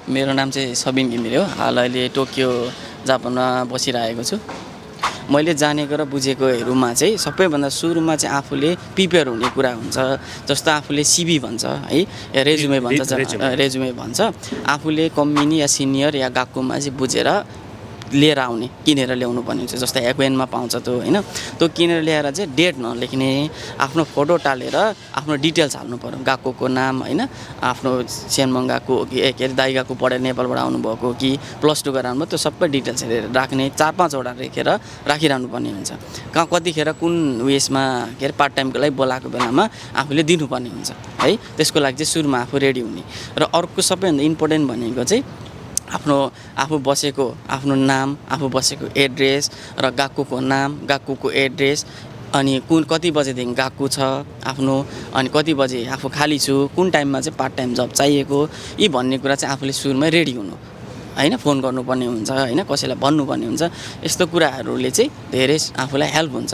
मेरो नाम चाहिँ सबिन घिमिरे हो। हाल अहिले टोकियो जापानमा बसिरहेको छु। मैले जानेको र बुझेकोहरूमा चाहिँ सबैभन्दा सुरुमा चाहिँ आफूले प्रिपेयर हुने कुरा हुन्छ। जस्तो आफूले सिभी भन्छ है, या रेजुमे भन्छ, रेजुमे भन्छ। आफूले कम्पनी या सिनियर या गाकुमा चाहिँ बुझेर लिएर आउने, किनेर ल्याउनु पर्ने हुन्छ। जस्तै एक्वेनमा पाउँछ त्यो हैन, त्यो किनेर ल्याएर चाहिँ डेट नलेख्ने, आफ्नो फोटो टालेर आफ्नो डिटेल्स हाल्नु पर्यो। गएको नाम हैन, आफ्नो सेनमङ गएको के अरे दाइ गएको पढेर नेपालबाट आउनुभएको कि +2 गरेर आउनुभयो, त्यो सबै डिटेल्स हेरेर राख्ने, 4-5 वटा लेखेर राखिरहनु पर्ने हुन्छ। कतिखेर कुन उयसमा के अरे पार्ट टाइमको लागि बोलाएको बेलामा आफूले दिनुपर्ने हुन्छ है। त्यसको लागि चाहिँ सुरुमा आफू रेडी हुने। र अर्को सबैभन्दा इम्पोर्टेन्ट भनेको चाहिँ आफू बसेको आफ्नो नाम, आफू बसेको एड्रेस र गएकोको नाम, गएकोको एड्रेस, अनि कति बजेदेखि गएको छ आफ्नो, अनि कति बजे आफू खाली छु, कुन टाइममा चाहिँ पार्ट टाइम जब चाहिएको, यी भन्ने कुरा चाहिँ आफूले सुरुमै रेडी हुनु हैन। फोन गर्नुपर्ने हुन्छ हैन, कसैलाई भन्नुपर्ने हुन्छ। यस्तो कुराहरूले चाहिँ धेरै आफूलाई हेल्प हुन्छ।